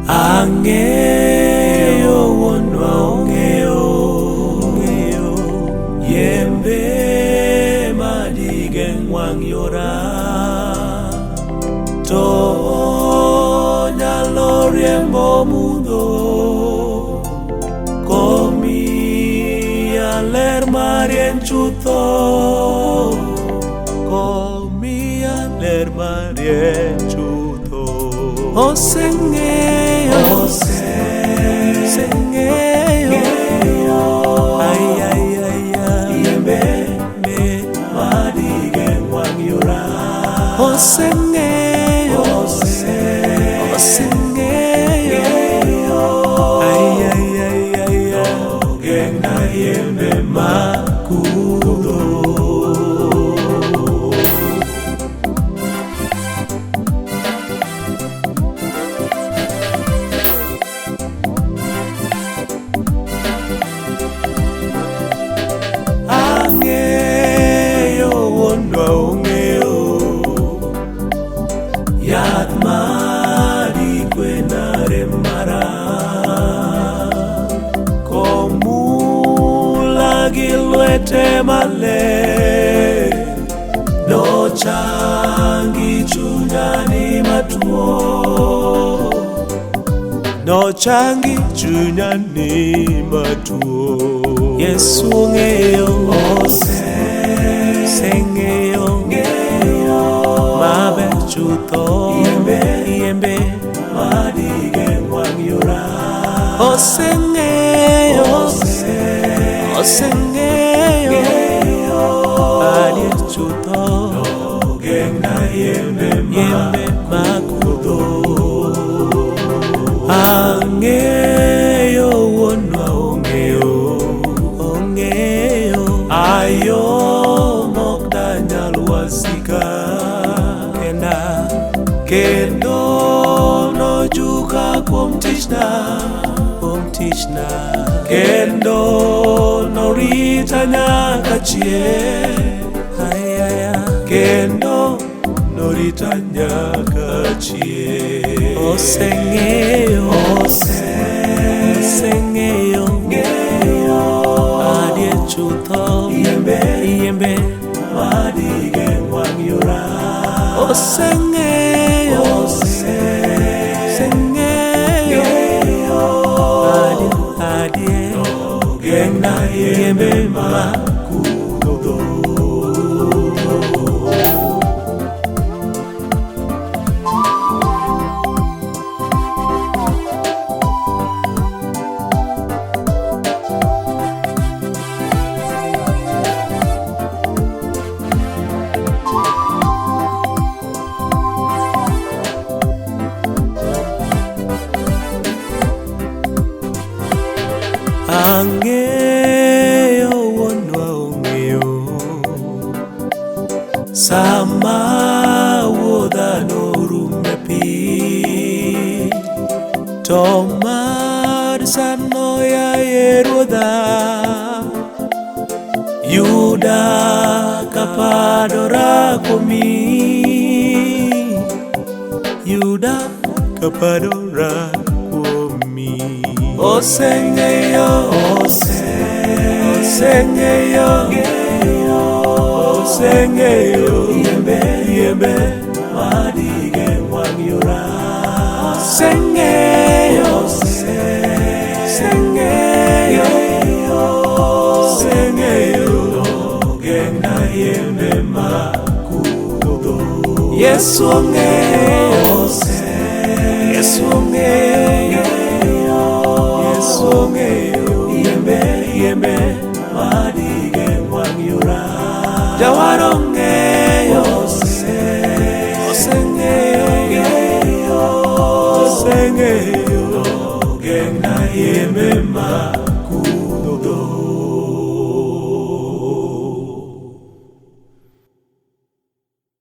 Ang'eyo wuonwa ong'eyo yembe madigeng' wang' yora to nyalo riembo mudho komiya ler marieny chutho komiya ler marieny chutho. Oseng'eyo oseng'eyo ay ay ay ay yembe madigeng' wang' yora oseng'eyo oseng'eyo ay ay ay ay ogeng'na yembe makudho. Ang'eyo wuonwa ong'eyo yath madikwena rem mara komula gi lwete maler nochangi chunya ni matuo nochangi chunya ni matuo. Yesu ong'eyo oseng'eyo maber chutho yembe madigeng' wang' yora oseng'eyo oseng'eyo adier chutho ogeng'na yembe makudho. Ang'eyo wuonwa ong'eyo ong'eyo ayo mok danyal wasika kenda kendo nojuka kuom tichna kendo norita nyaka chieng' kendo norita nyaka chieng'. Oseng'eyo oseng'eyo adier chutho yembe madigeng' wang' yora oseng'eyo oseng'eyo adier ogeng'na yembe makudho. Ang'eyo wuonwa ong'eyo sama wuodha norum e piny to mad sano yaye Ruodha yuda kapadora kuomi yuda kapadora kuomi. Oseng'eyo oseng'eyo oseng'eyo yembe madigeng' wang' yora oseng'eyo oseng'eyo oseng'eyo ogeng'na yembe makudho. Yesu ong'eyo Yesu ong'eyo Yesu ong'eyo yembe madigeng' wang' yora jawar ong'eyo oseng'eyo oseng'eyo ogeng'na yembe makudho.